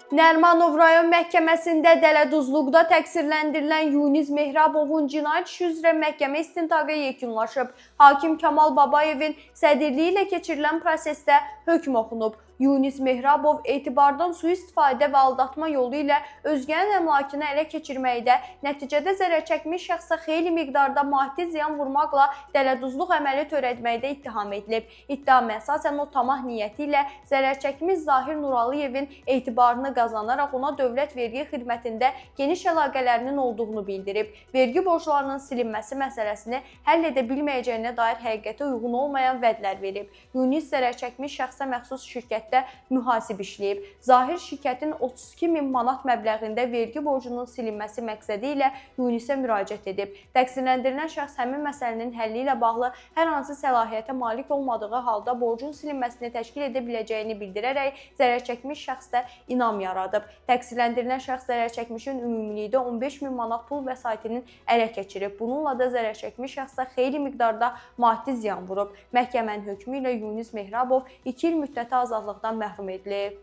Nərimanov rayon məhkəməsində dələduzluqda təqsirləndirilən Yunis Mehrabovun cinayət işi üzrə məhkəmə istintaqı yekunlaşıb. Hakim Kamal Babayevin sədrliyi ilə keçirilən prosesdə hökm oxunub. Yunis Mehrabov etibardan sui-istifadə və aldatma yolu ilə özgənin əmlakını ələ keçirməkdə, nəticədə zərər çəkmiş şəxsə xeyli miqdarda maddi ziyan vurmaqla dələduzluq əməli törətməkdə ittiham edilib. İttihama əsasən o tamah niyyəti ilə zərər çəkmiş Zahir Nuraliyevin etibarını qazanaraq ona dövlət vergi xidmətində geniş əlaqələrinin olduğunu bildirib. Vergi borclarının silinməsi məsələsini həll edə bilməyəcəyinə dair həqiqətə uyğun olmayan vədlər verib. Yunis zərər çəkmiş şəxsə məxsus şirkətdə mühasib işləyib. Zahir şirkətin 32 min manat məbləğində vergi borcunun silinməsi məqsədi ilə Yunisə müraciət edib. Təqsirləndirilən şəxs həmin məsələnin həlli ilə bağlı hər hansı səlahiyyətə malik olmadığı halda borcun silinməsini təşkil edə biləcəyini bildirərək zərər çəkmiş şəxsdə inam yaradıb. Təqsirləndirilən şəxs zərər çəkmişin ümumilikdə 15 min manat pul vəsaitinin ələ keçirib. Bununla da zərər çəkmiş şəxsə xeyli miqdarda maddi ziyan vurub. Məhkəmənin hökmü ilə Yunis Mehrabov 2 il müddətə azadlıqdan məhrum edilib.